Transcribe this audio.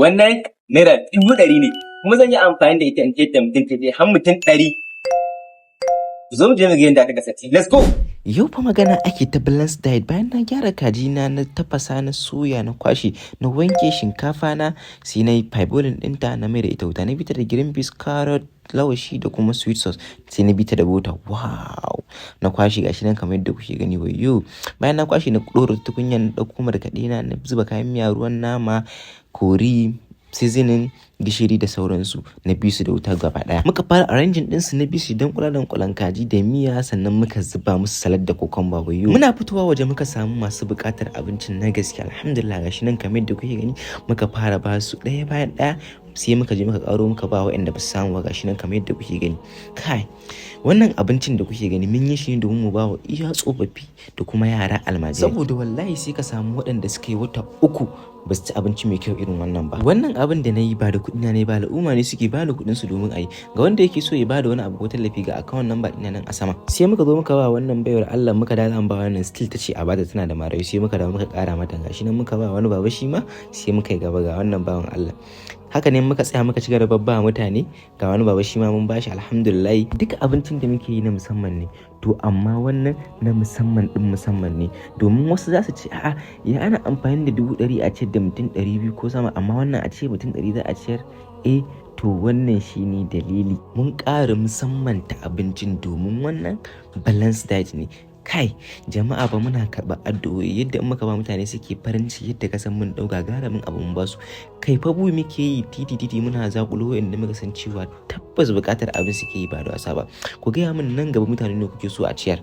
Wannan ₦100,000 ne, kuma zan yi amfani da ita in ciyar da mutum ɗaya har mutum 100. Zo mu je mu ga yadda aka kasance. Let's go! Yau fa magana ake ta balance diet. Bayan na gyara kaji na, na tafasa, na soya, na kwashe, na wanke shinkafa na, sai na yi parboiling ɗinta, na mai da ita wuta, na bita da green peas, carrot, lawashi da kuma sweet sauce, sai na bita da butter. Wow! Na kwashe, gashi nan kamar yadda kuke gani. Wayyo! Bayan na kwashe, na ɗora tukunya, na ɗauko markaɗe na, na zuba kayan miya, ruwan nama, curry, seasoning, gishiri da sauransu, na bi su da wuta gaba ɗaya. Muka fara arranging ɗinsu, na bi su don kula da kaji da miya, sannan muka zuba musu salad da cucumber. Wayyo! Muna fitowa waje muka samu masu buƙatar abincin na gaske. Alhamdulillah, gashi nan kamar yadda kuke gani, muka fara ba su ɗaya bayan ɗaya, sai muka je muka ƙaro, muka ba waɗanda ba su samu ba. Gashi nan kamar yadda kuke gani. Kai, wannan abincin da kuke gani mun yi shi ne domin mu ba wa iya tsofaffi da kuma yara almajirai, saboda wallahi sai ka samu waɗanda suka yi wata 3 ba su ci abinci mai kyau irin wannan ba. Wannan abin da na yi ba da kuɗi na ne ba, al'umma ne suke ba da kuɗin su domin a yi. Ga wanda yake so ya ba da wani abu ko tallafi, ga account number ɗina nan a sama. Sai muka zo muka ba wannan baiwar Allah, muka da ba wannan, still ta ce a bata, tana da marayu. Sai muka dawo muka ƙara mata. Gashi nan muka ba wani baba shi ma, sai muka yi gaba, ga wannan bawan Allah. Haka ne muka tsaya muka ci gaba ba mutane. Ga wani baba shi ma mun bashi. Alhamdulillah, duka abincin da muke yi na musamman ne. To amma wannan na musamman din musamman ne, domin wasu za su ce, "A'a, ya ana amfani da 100,000 a ciyar da mutum 200 ko sama, amma wannan a ce mutum 100 za a ciyar?" Eh, to wannan shine dalili mun ƙara musamman ta abincin, domin wannan balance diet ne. Kai jama'a, ba muna karɓar addu'o'i yadda in muka ba mutane suke farin ciki, yadda ka san mun ɗauka gagarumin abu mun basu. Kai fa, bu muke yi titi titi, muna zaƙulo inda muka san cewa tabbas buƙatar abin suke yi ba da wasa ba. Ku gaya min, nan gaba mutane ne kuke so a ciyar?